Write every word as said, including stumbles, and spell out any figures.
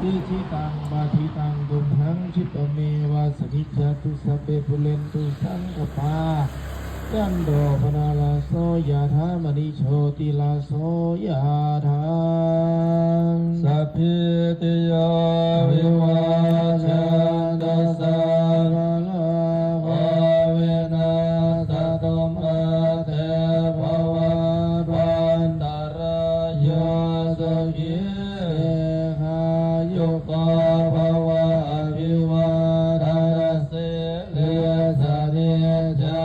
Jitaṃ padītaṃ tumhaṃ khippameva samijjhatu, sabbe pūrentu saṅkappā, cando paṇṇaraso yathā, maṇi jotiraso yathā. Sabbītiyo vivajjantu, sabbarogo vinassatu, mā te bhavatvantarāyo, sukhī dīghāyuko bhava. Abhivādanasīlissa niccaṃ